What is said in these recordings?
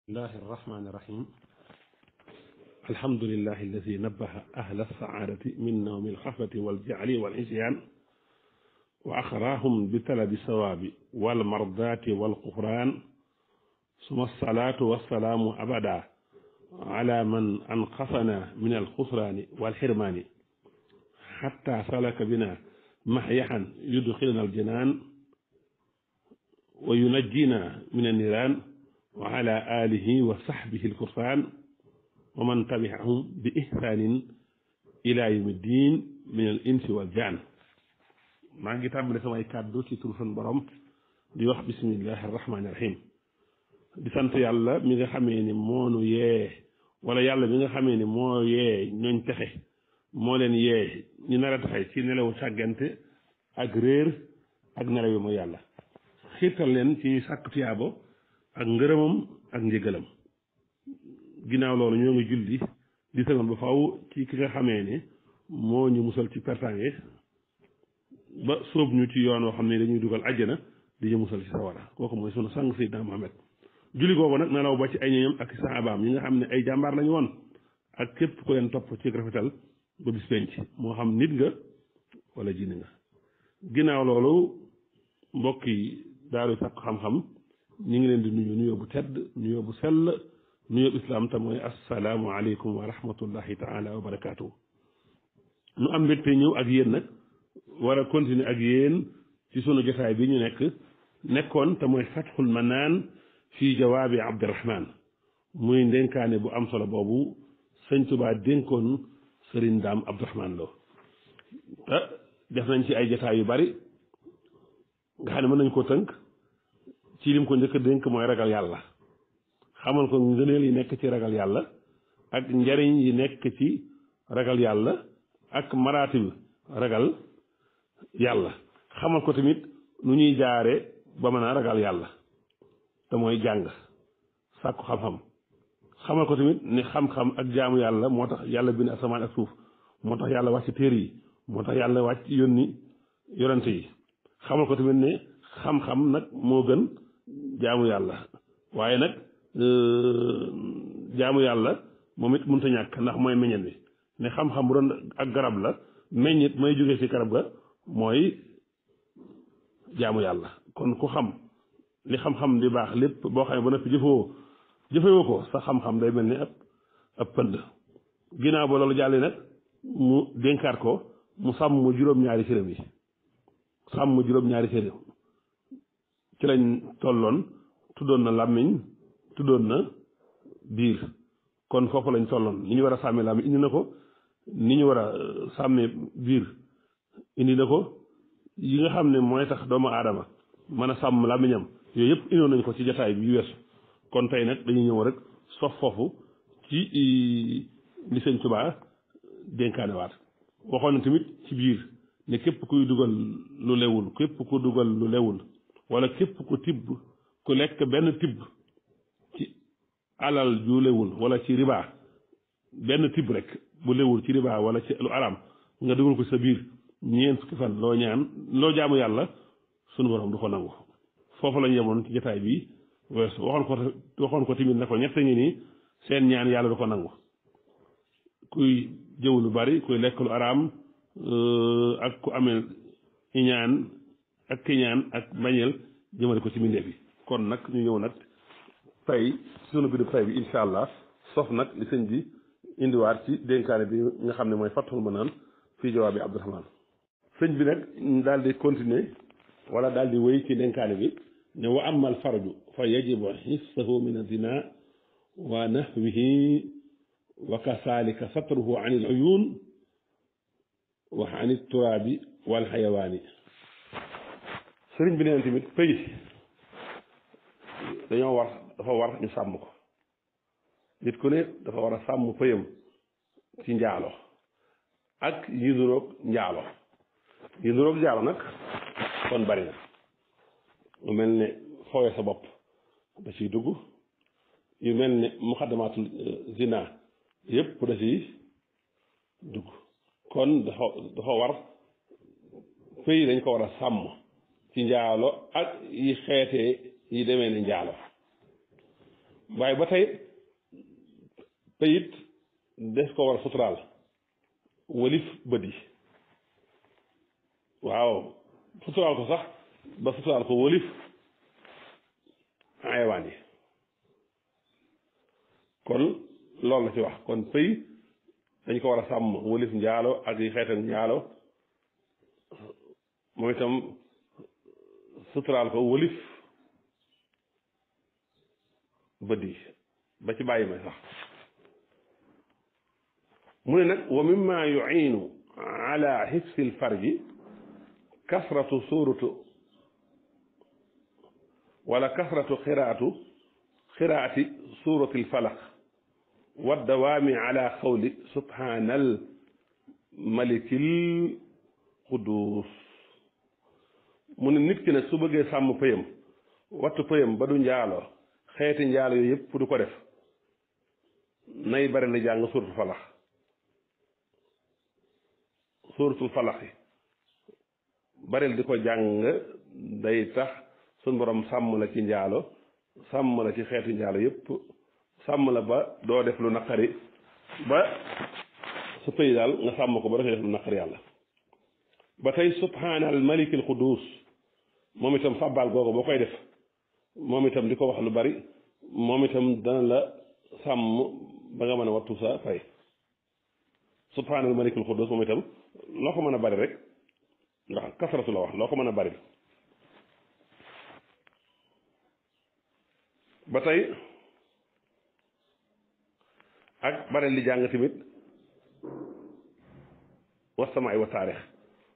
الله الرحمن الرحيم. الحمد لله الذي نبه أهل السعادة من نوم الخفة والجعل والعصيان وأخراهم بطلب الثواب والمرضاة والغفران، ثم الصلاة والسلام أبدا على من أنقذنا من الخسران والحرمان حتى سلك بنا محيحا يدخلنا الجنان وينجينا من النيران، وعلى آله وصحبه الكرسان ومن تبعهم بإحسان إلى يوم الدين من الإنس والجان. maa ngi tàmbale samay kàddu ci turu sunu borom di wax bismillahi rahmaani rahim, di sant yàlla mi nga xamee ni moonu yee wala yàlla mi nga xamee ni moo yee ñooñ texe, moo leen yee ñu nar a taxe ci nelawu sàggante ak réer ak nelaw yi mooy yàlla, xiirtal leen ci ñuy sàkk tiyaabo ak ngërëmam ak njëgalam. ginnaaw loolu ñoo ngi julli di sëgal ba faw ci ki nga xamee ne moo ñu musal ci pertange ba sóob ñu ci yoon woo xam ne dañuy dugal àjjana di ñu musal ci sawara, kooku mooy sunu sang Seydina Muhammad. julli googu nag nelaw ba ci ay ñoñam ak sahabaam yi nga xam ne ay jàmbaar lañu woon ak képp ku leen topp ci rafetal ba bis penc, moo xam nit nga wala jinne nga. ginnaaw loolu mbokk yi daaru sàkk xam-xam ñu ngi leen di nuyu nuyoo bu tedd, nuyoo bu sell, nuyoo islaam te mooy assalaamu aleykum wa rahmatullahi taala wa barakaatu. nu am mbégte ñëw ak yéen nag war a continuer ak yéen ci sunu jotaay bi ñu nekkoon te mooy fatxul manaan fii jawaabi abdirahman, muy ndénkaane bu am solo boobu sëñ Tuubaa dénkoon sëriñ Daam Abdurahmaan Lo. te def nañ ci ay jotaay yu bari nga xam ne mën nañ koo tënk ci lim ko njëkk a dénk mooy ragal yàlla, xamal ko ngëneel yi nekk ci ragal yàlla ak njariñ yi nekk ci ragal yàlla ak maraatib ragal yàlla, xamal ko tamit nu ñuy jaare ba mën a ragal yàlla te mooy jàng sàkku xam-xam, xamal ko tamit ni xam-xam ak jaamu yàlla moo tax yàlla bind asamaan ak suuf, moo tax yàlla wàcc téere yi, moo tax yàlla wàcc yónni yonante yi, xamal ko tamit ne xam-xam nag moo gën jaamu yàlla, waaye nag jaamu yàlla moom it mënut a ñàkk ndax mooy meññet bi, ne xam-xam bu doon ak garab la, meññet may jógee ci garab ga mooy jaamu yàlla. kon ku xam li xam-xam di baax lépp boo xam ne ba noppi jëfewoo ko sa xam-xam day mel ni ab pënd. ginnaaw ba loolu jàllee nag mu dénkaat ko mu sàmm juróom-ñaari cëram yi, sàmm juróom-ñaari cëram ci lañ tolloon. tuddoon na làmmiñ, tuddoon na biir, kon foofu lañ tolloon. ni ñu war a sàmmee làmmiñ indi na ko, ni ñu war a sàmmee biir indi na ko, yi nga xam ne mooy tax doomu aadama mën a sàmm làmmiñam yooyu yëpp indoon nañ ko ci jotaay bi yu weesu. kon tey nag dañuy ñëw rek sof foofu ci li sëñ Tuubaa dénkaane waat. waxoon na tamit ci biir ne képp kuy dugal lu lewul, képp ku dugal lu lewul wala képp ku tibb ku lekk benn tibb ci alal ju lewul wala ci riba, benn tibb rek bu lewul ci riba wala ci lu araam nga dugal ko sa biir ñeent fukki fan loo ñaan loo jaamu yàlla sunu borom du ko nangu. foofu lañ yemoon ci jotaay bi weesu. waxoon ko tamit ne ko ñett ngi nii seen ñaan yàlla du ko nangu: kuy jëw lu bari, kuy lekk lu araam, ak ku amee iñaan ak kiñaan ak mbañeel jëmale ko ci mbindeef yi. kon nag ñu ñëw nag tey sunu bidu tey bi incha allah sof nag li sëñ bi indiwaat ci dénkaane bi nga xam ne mooy fatxul manaan fii jawaabi abdirahmaan. sëñ bi nag daal di continuer wala daal di wéy ci dénkaane bi ne wa amal farju fa yajibu xifsahu min adina wa nahwihi wa kasaalika satruhu an il uyun wa an il turaabi wal xayawaani. sëriñ bi neen tamit pëy dafa war ñu sàmm ko. nit ku ne dafa war a sàmm pëyam ci njaalo ak yi nuroog njaalo. yi nuroog njaalo nag kon bari na, mu mel ne foowe sa bopp da ciy dugg, yu mel ne muxaddamaatul zina yëpp da ciy dugg. kon dafa war pëy dañ ko war a sàmm ci njaalo ak yi xeetee yi demee ne njaalo. waaye ba tey payit des ko war a suturaal walif bët yi waaw suturaal ko sax ba suturaal ko walif ayawaan yi kon loolu la ci wax kon pëy dañ ko war a sàmm walif njaalo ak yi xeetan njaalo moom itam suturaal ko walif bët yi ba ci bàyyi may sax mu ne nag wa mimma yuinu ala xifsi lfarji kasratu suuratu wala kasratu xiraati suurati lfalaq waddawaami ala qawli subhaanal malikil quddus mu ne nit ki nag su bëggee sàmm pëyam wattu pëyam ba du njaaloo xeeti njaalo yooyu yëpp du ko def nay bari la jàng suuratul falax suuratul falax yi baril di ko jàng day tax suñ borom sàmm la ci njaalo sàmm la ci xeetu njaalo yëpp sàmm la ba doo def lu naqari ba su pëy daal nga sàmm ko ba dafay def lu naqari yàlla ba tey subhaanal malikil quddus moom itam sàbbaal googu boo koy def moom itam di ko wax lu bari moom itam dana la sàmm ba nga mën a wattu sa fay subhaanal malikil quddus moom itam loo ko mën a bari rek ndax kasratu la wax loo ko mën a bari ba tey ak bari li jàng tamit wasamaay wa taarix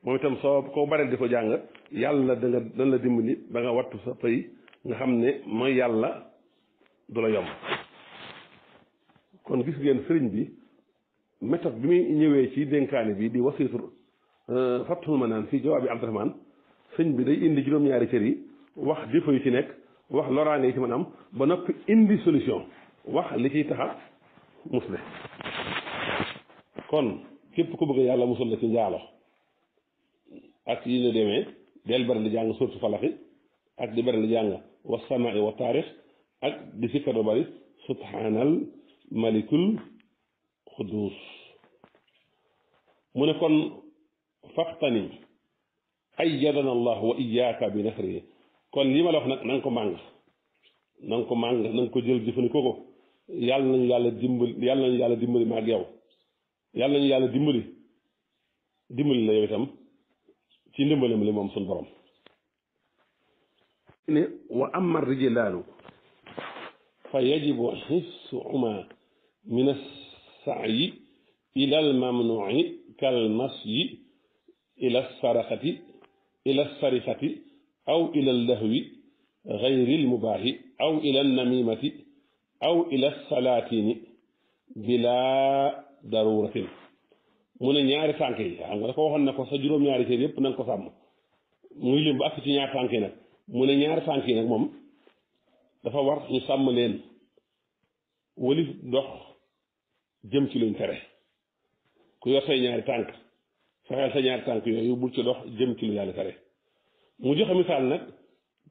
moom itam soo ko bareel di ko jàng yàlla dana la dimbali ba nga wattu sa pëy nga xam ne mooy yàlla du la yomb kon gis ngeen sëriñ bi méthode bi muy ñëwee ci dénkaane bi di wasiitu Fathul Manaan fii jawaabi Abdurahmaan sëñ bi day indi juróom-ñaari cër yi wax défaut yu ci nekk wax loraange yi ci mën am ba noppi indi solution wax li ciy taxa musle kon képp ku bëgg yàlla musul la ci njaalo ak yi la demee del bari li jàng suuratu falaxi ak di bari li jàng wa samaai wa taarix ak di sikkar lu bari subhaanal malikul quddus mu ne kon faxtani ayyadana allah wa iyyaka bi nasrihi kon lii ma la wax nag na nga ko màng na nga ko màng na nga ko jël jëfandikoo ko yàlla nañu yàlla dimbali ma ak yow yàlla nañu yàlla dimbali la yow itam ci ndimbalam li moom suñ borom ne wa amma rijlaanu fa yajibu xifsuhuma min as-sa'yi ila al-mamnu'i kal masyi ila as-saraqati ila as-sarifati aw ila al-lahwi gayri al-mubaahi aw ila an-namimati aw ila as-salaatini bila daruratin mu ne ñaari tànk yi xam nga dafa waxoon ne ko sa juróom-ñaari cër yëpp na nga ko sàmm muy lim ba ak ci ñaari tànk yi nag mu ne ñaari tànk yi nag moom dafa war ñu sàmm leen walif dox jëm ci luñ tere ku yor say ñaari tànk fexeel sa ñaari tànk yooyu bul ci dox jëm ci lu yàlla tere mu joxe misaal nag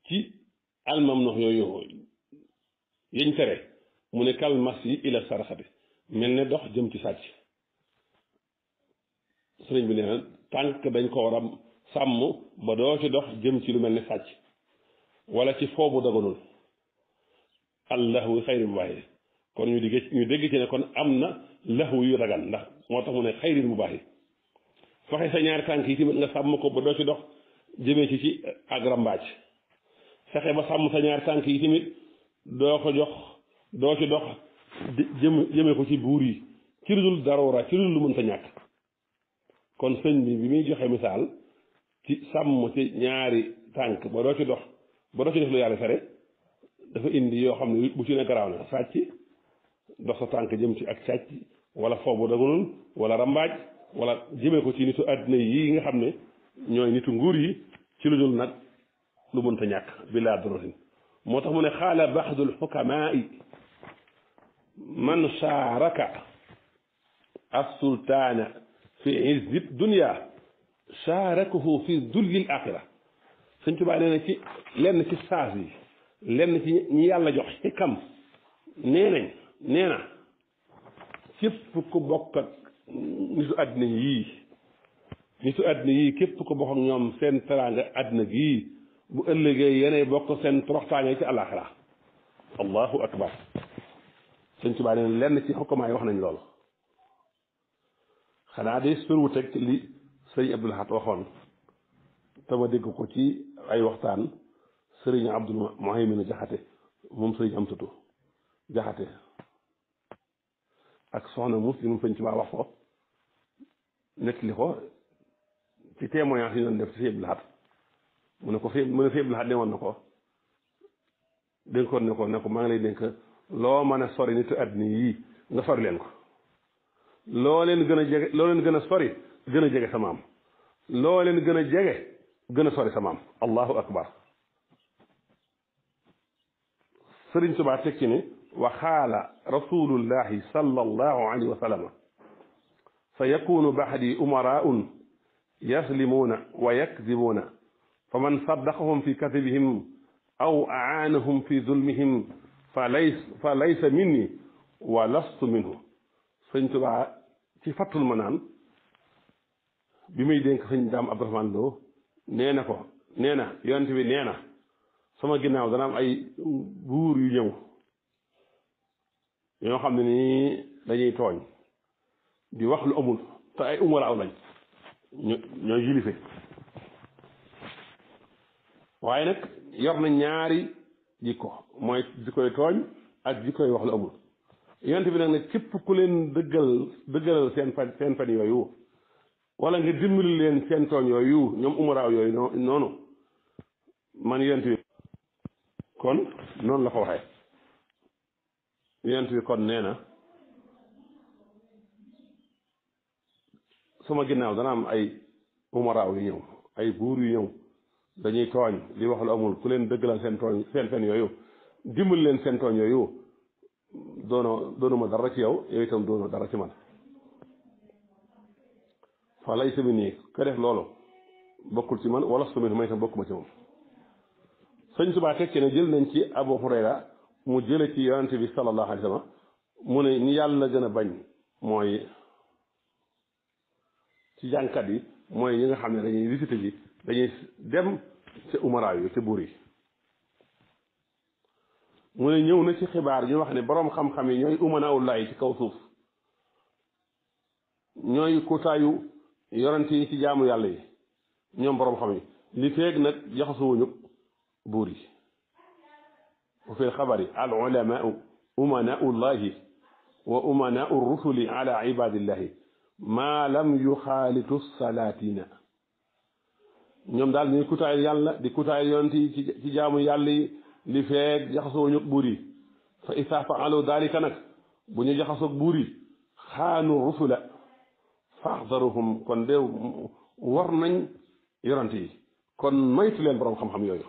ci almam nox yooyu yañ tere mu ne kal mas yi ila saraxati mel ne dox jëm ci sàcc sëriñ bi nee na tànk dañ ko war a sàmm ba doo ci dox jëm ci lu mel ne sàcc wala ci foobu daganul allahu xayri mubaahi kon ñu dégg ci ne kon am na lahu yu dagan ndax moo tax mu ne xayri mubaahi fexe sa ñaari tànk yi tamit nga sàmm ko ba doo ci dox jëmee ci ak rambaaj fexe ba sàmm sa ñaari tànk yi tamit doo ci dox jëmee ko ci buur yi ci lu dul daroora ci lu mënta ñàkk kon sëñ bi muy joxe misaal ci sàmm ci ñaari tànk ba doo ci dox ba doo ci def lu yàlla tere dafa indi yoo xam ne bu ci ne garaaw na sàcc dox sa tànk jëm ci ak sàcc wala foobu daganul wala rambaaj wala jëmee ko ci nitu àddina yi nga xam ne ñooy nitu nguur yi ci lu dul nag lu mënta ñàkk bilaa dorotin moo tax mu ne xaala baxdul xukamaa man saaraka as-sultaana fi izzi dunya saarakahu fi dullil axira sëñ Tuubaa nee na ci lenn ci saas yi lenn ci ñi yàlla jox ci kam nee na képp ku bokk ak nitu àddina yii képp ku bokk ak ñoom seen teraanga àddina gii bu ëllëgee yeneen bokk seen toroxtaange ci àllaaxira allahu akbar sëñ Tuubaa nee lenn ci xukkamaa yi wax nañ loolu xanaa day soriwut ak li sëriñ Abdul Ahad waxoon te ma dégg ko ci ay waxtaan sëriñ Abdul Muhaymin Jaxate moom sëriñ Amsatu Jaxate ak soxna Muslim sëñ Tuubaa wax ko nettali ko ci témoignage yi doon def ci sëriñ Abdul Ahad mu ne sëriñ Abdul Ahad ne woon na ko dénkoon ne ko maa ngi lay dénk loo mën a sori nitu àddina yii nga sori leen ko loo leen gën a sori gën a jege sa maam loo leen gën a jege gën a sori sa maam allahu akbar sëriñ Tuubaa tekki ne wa xaala rasulullahi sallallahu alayhi wa sallam sa yakunu baxdi umaraun yaslimuuna wa yakdibuuna fa man saddaqahum fi kadibihim aw aanahum fi zulmihim fa laysa minni wa lastu minhu sëñ Tuubaa ci fattul ma naan bi muy dénk sëñ Daam Abdourahmane Lo nee na yonent bi nee na sama ginnaaw dana am ay buur yu ñëw ñoo xam ne nii dañuy tooñ di wax lu amul te ay umaraaw lañ ñooy yilife waaye nag yor na ñaari jikko mooy jikkoy tooñ ak jikkoy wax lu amul yonent bi nag ne képp ku leen dëggalal seen fen yooyu wala nga dimbali leen seen tooñ yooyu ñoom umaraaw yooyu noonu man yonent bi kon noonu la ko waxee yonent bi kon nee na sama ginnaaw dana am ay umaraaw yu ñëw ay buur yu ñëw dañuy tooñ di wax lu amul ku leen dëggalal seen fen yooyu dimbali leen seen tooñ yooyu doonuma dara ci yow itam doonoo dara ci man fa lay sami nii ka def loolu bokkul ci man wala su ma itam bokkuma ci moom sëñ Tuubaa tekki ne jël nañ ci Abu Hurayra mu jële ci yonante bi sallallahu alayhi wa sallam mu ne ñi yàlla gën a bañ mooy ci jànkat yi mooy ñi nga xam ne dañuy visité ji dañuy dem ca umaraaw yi ca buur yi mu ne ñëw na ci xibaar ñu wax ne boroom xam-xam yi ñooy umanaullahi ci kaw suuf ñooy kutaayu yorante yi ci jaamu yàlla yi ñoom boroom xam yi li feeg nag jaxasuwuñu buur yi wa fi lxabari al ulamaau umanaullahi wa umanau rusuli ala ibadillahi ma lam yuxaalitu salatina ñoom daal ñuy kutaayal yàlla di kutaayal yonent yi ci jaamu yàlla yi li feeg jaxasoo buur yi fa isa faalu dalika nag bu ñu jaxasoog buur yi xaanu rusula faxdaruhum kon de war nañ yonent yi kon moytu leen boroom xam-xam yooyu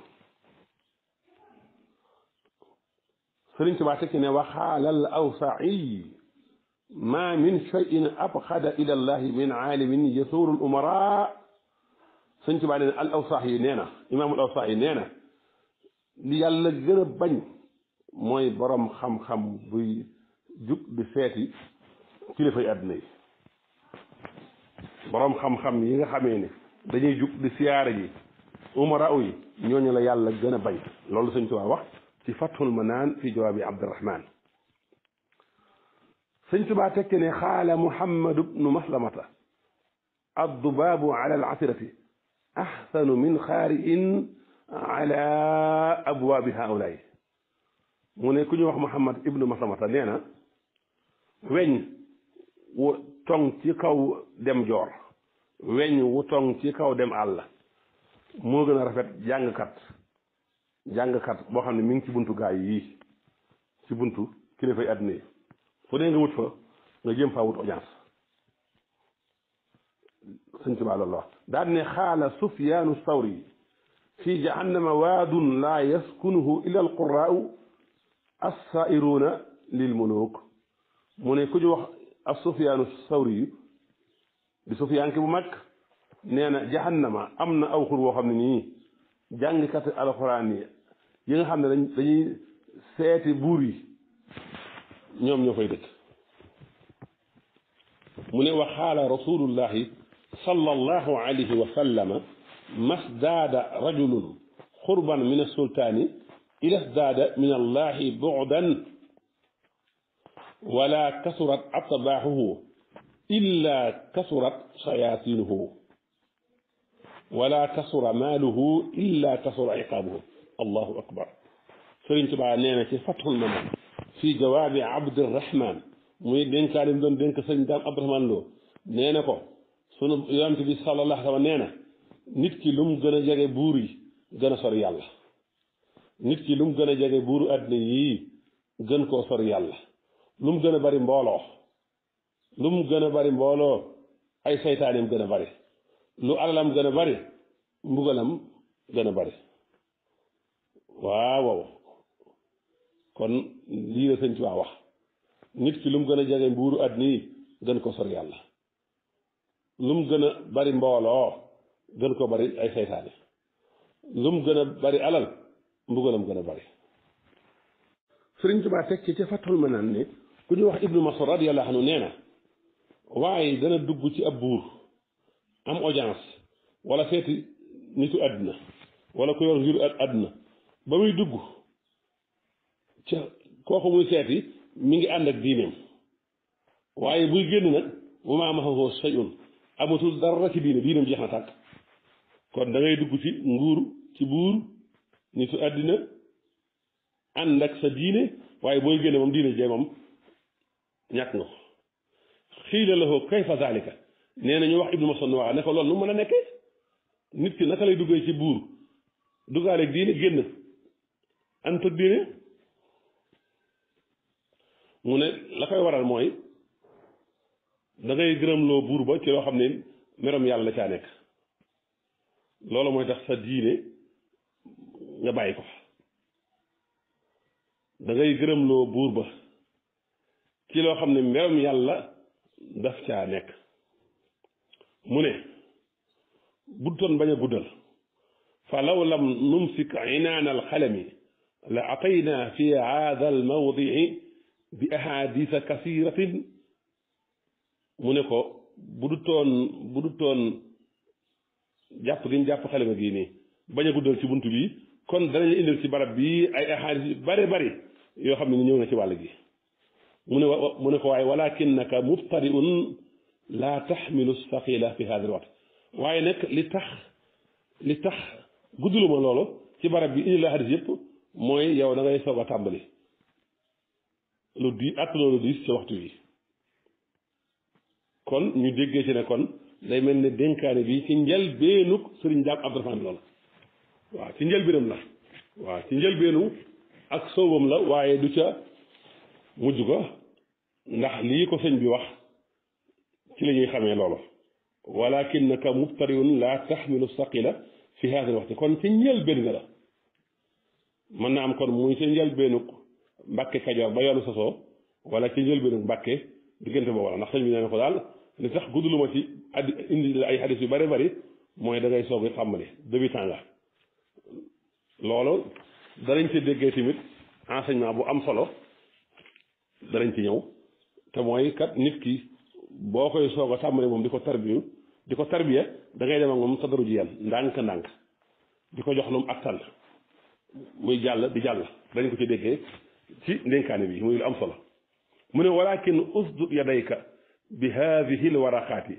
Sëriñ Tuubaa tekki ne waxaala al awsaa'i ma min cheyin abxada ila llahi min aalimin yasuuru l umara Sëriñ Tuubaa nee na al awsaa'i nee na imaamul awsaa'i nee na li yàlla gën a bañ mooy boroom xam-xam buy jug di seeti kilifay àddina yi boroom xam-xam yi nga xamee ne dañuy jug di siyaare ji umara yi ñooñu la yàlla gën a bañ loolu Sëriñ Tuubaa wax ci fathul manaan fi jawaabi Abdurahmaan Sëriñ Tuubaa tekki ne xaala Muhammadu bnu Maslamata addubaabu ala al asirati axsanu min xaari'in ala abwaabi haulaay mu ne ku ñu wax Muhammad ibnu Maslamata nee na weñ wu tong ci kaw dem joor weñ wu tong ci kaw dem àll moo gën a rafet jàngkat boo xam ne mi ngi ci buntu gaay yi ci buntu kilifay àddina yi fu dee nga wut fa nga jëm faa wut audience Sëñ Tuubaa loolu la wax daal ne xaala Sufyaanu Sawri fi jahannama waadun laa yaskunuhu illa alquraau assairuuna lil muluk mu ne ku ñu wax ak Sufyaanu Sawri yi di Sufyaan ki bu mag nee na jahannama am na aw xur woo xam ne nii jàngkat alxuraan yi nga xam ne dañuy seeti buur yi ñoom ñoo fay dëkk mu ne wa xaala rasulullahi sallallahu alayhi wa sallama masdaada rajulun xurban min alsultaani ila sdaada min allahi bu'dan wala kasurat atbaaxuhu illa kasurat shayaatinuhu wala kasura maaluhu illa kasura iqaabuhu allahu akbar Sëriñ Tuubaa nee na ci Fathul Manaan fii jawaabi Abdirahman muy dénkaalim doon dénk sëriñ Daam Abdourahmane Lo nee na ko sunu yonent bi sallallahu alayhi wa sallam nee na nit ki lu mu gën a jege buur yi gën a sori yàlla nit ki lu mu gën a jege buuru àddina yii gën koo sori yàlla lu mu gën a bari mbooloo lu mu gën a bari mbooloo ay saytaaneem gën a bari lu alalam gën a bari mbugalam gën a bari waaw kon lii la sëñ Tuubaa wax nit ki lu mu gën a jege mbuuru àddina yi gën ko sori yàlla lu mu gën a bari mbooloo gën ko bari ay seytaane lu mu gën a bari alal mbugalam gën a bari sëriñ Tuubaa teg ci Fathul Manaan ne ku ñu wax Ibnu Mas'ud radiyallahu anhu nee na waaye dana dugg ci ab buur am audience wala seeti nitu àddina wala ku yor ngiru àddina ba muy dugg ca kooku muy seeti mi ngi ànd ak diineem waaye buy génn nag wa maa ma'ahu shay'un amatul dara ci diineem jeex na tàkk kon da ngay dugg ci nguur ci buur nitu àddina ànd ak sa diine waaye booy génne moom diine jee moom ñàkk nga ko xiila lahu kayfa zalika nee na ñu wax Ibnu Mas'ud wax ne ko loolu nu mën a nekkee nit ki naka lay duggee ci buur duggaaleeg diine génn ànd ak diine mu ne la koy waral mooy da ngay gërëmloo buur ba ci loo xam ne merom yàlla la caa nekk loolu mooy tax sa diine nga bàyyi ko da ngay gërëmloo buur ba ci loo xam ne merom yàlla daf caa nekk mu ne budtoon bañ a guddal fa law lam numsik inaan alxalami la atayna fi haada almawdii bi ahadisa kasiratin mu ne ko bu du toon jàpp gi ñu jàpp xalima gii nii bañ a guddal ci bunt bi kon danañu indil ci barab bi ay ahadis yu bari bari yoo xam ne ni ñëw na ci wàll gi mu ne ko waaye walakinnaka mubtadi'un la taxmilu saqila fi hada alwaqt waaye nag li tax gudduluma loolu ci barab bi indi la hadis yëpp mooy yow da ngay soog a tàmbali lu di at loolu diis ci waxtu wi kon ñu déggee ci ne kon day mel ne dénkaane bi ci njëlbeenug sëriñ Daam Abdourahmane Lo waaw ci njëlbeenam la waaw ci njëlbeenu ak soobam la waaye du ca mujj ko ndax lii ko sëñ bi wax ci la ñuy xamee loolu walakinnaka mubtariun la taxmilu saqila fi hada alwaqti kon ci njëlbeen nga la mën na am kon muy ci njëlbeenug Mbàkke Kajoor ba yoonu sosoo wala ci njëlbeenug Mbàkke diggante boobu la ndax sëñ bi nee na ko daal li tax gudduluma ci indi la ay xadis yu bari bari mooy da ngay soog a tàmbali débutant nga loolu danañ ci déggee tamit enseignement bu am solo danañ ci ñëw te mooy kat nit ki boo koy soog a tàmbali moom di ko tarbiya da ngay dem ak moom sadaru ji yan ndànk di ko jox lu mu attan muy jàll di jàll dañ ko ci déggee ci ndénkaane bi muy lu am solo mu ne walakin usdud yadayka bi hadihi alwaraqaati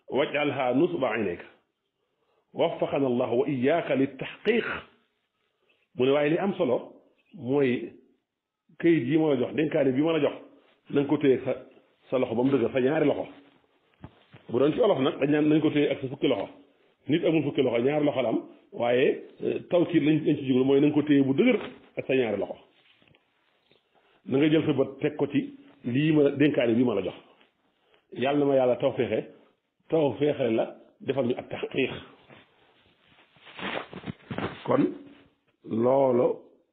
waj'alha nusba aynayka waffaqana allah wa iyyaka li tahqiq mu ne waaye li am solo mooy këyit yi ma la jox dénkaane bi ma la jox na nga ko téye sa loxo ba mu dëgër sa ñaari loxo bu doon ci olof nag dañ naan nañ ko téye ak sa fukki loxo nit amul fukki loxo ñaari loxo la am waaye tawkiid lañ ci jublu mooy na nga ko téye bu dëgër ak sa ñaari loxo na nga jël sa bët teg ko ci lii ma dénkaane bi ma la jox yàlla na ma yàlla tawfeexe la defal ñu ak taxqiiq kon loolu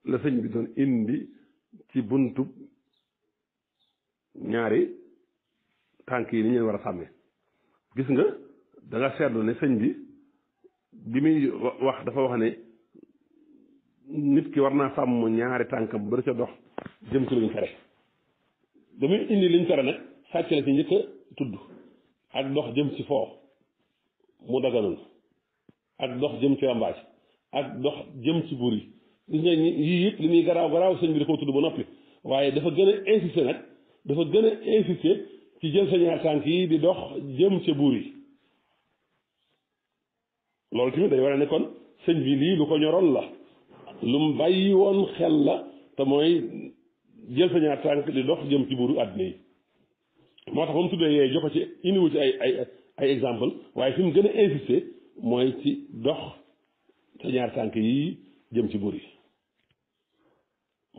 la sëñ bi doon indi ci buntu ñaari tànk yi ni ñu war a sàmmee gis nga da nga seetlu ne sëñ bi muy wax dafa wax ne nit ki war naa sàmm ñaari tànkam ba du ca dox jëm ci luñ tere damay indi liñ tere nag sàcc la ci njëkk a tudd ak dox jëm ci foo mu daganul ak dox jëm ci rambaaj ak dox jëm ci buri gis nga yii yëpp li muy garaaw garaaw sëñ bi da koo tudd ba noppi waaye dafa gën a insister nag dafa gën a insister ci jël sa ñaar tànk yi di dox jëm ca buri loolu tamit day war a ne kon sëñ bi lii lu ko ñoroon la lu mu bàyyi woon xel la te mooy jël sa ñaar tànk di dox jëm ci buuru àddina yi moo tax ba mu tuddee yee jox ko ci indiwu ci ay exemple waaye fi mu gën a insister mooy ci dox sa ñaar tànk yi jëm ci buur yi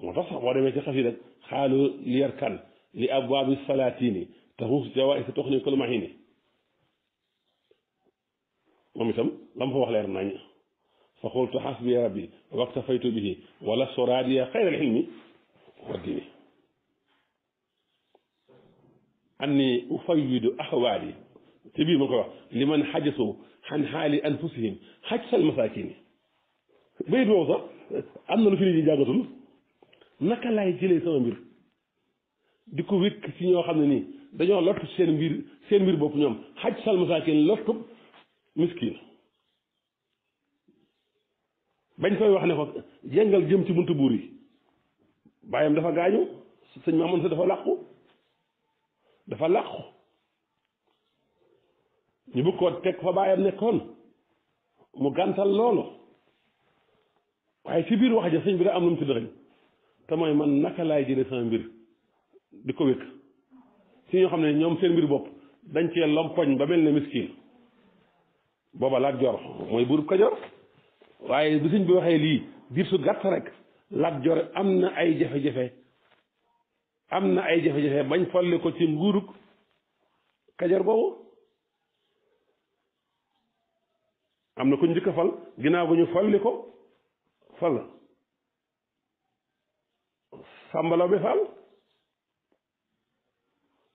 moo tax sax boo demee ci xasida rek xaalu li yarkan li abwaabi salaatini taxuus jawaay sa tox ni kul mahini moom itam la mu fa wax leer nañ fa xultu xasbi rabbi waktafaytu bihi wala soraadiya xayral ilmi wa diini anni ufawwidu axwaali ci biir ma koy wax li man xajasu xan xaali anfusihim xajsal masaakini bayit boobu sax am na lu fi nit ñi jàngatul naka laay jëlee sama mbir di ko wékk ci ñoo xam ne nii dañoo lott seen mbir bopp ñoom xajsal masaakin lottu miskin bañ koy wax ne ko jàngal jëm ci buntu buur yi bàyyam dafa gaañu sëñ Maamoon sa dafa làqu ñu bëgg koo teg fa bàyyam nekkoon mu gàntal loolu waaye ci biir wax ja sëñ bi da am lu mu ci dëxëñ te mooy man naka laay jëlee sama mbir di ko wékk si ñoo xam ne ñoom seen mbir bopp dañ cee lompoñ ba mel ne miskin booba Lat Joor mooy buurub Kajoor waaye bi sëñ bi waxee lii diir su gàtt rek Lat Joor am na ay jafe-jafe bañ folli ko ci nguurug Kajoor boobu am na ko njëkk a fal ginnaaw bu ñu folli ko fal sàmbalaw bi fal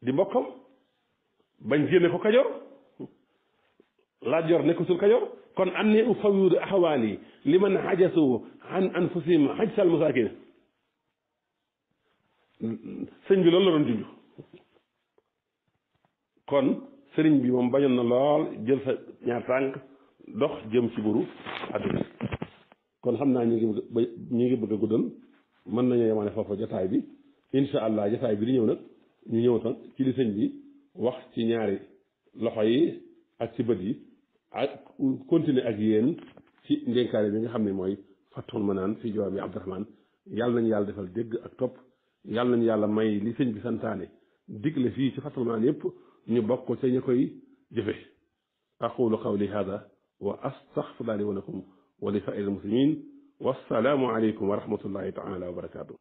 di mbokkam bañ génne ko Kajoor Lat Joor nekkutul Kajoor kon am ne u fawidu axawaali li man xajasu an anfusihim xajsal masaakin sëñ bi loolu la doon junj kon sëriñ bi moom bañoon na lool jël sa ñaar tànk dox jëm ci buru àdduna kon xam naa ñu ngi bëgg a guddal mën nañu yemane foofa jotaay bi insha allah jotaay bi di ñëw nag ñu ñëw tan ci li sëñ bi wax ci ñaari loxo yi ak ci bët yi ak continuer ak yéen ci ndénkaane bi nga xam ne mooy Fathul Manaan fi jawaami Abdurahmaan yàlla nañu yàlla defal dégg ak topp yàlla nañu yàlla may li sëñ bi santaane digle fii ci Fathul Manaan yépp ñu bokk ca ñu koy jëfe aqulu qawli hada wa astaghfirullahi wa lakum wa li saa'iril muslimin wassalaamu aleykum wa rahmatullahi taala wa barakaatu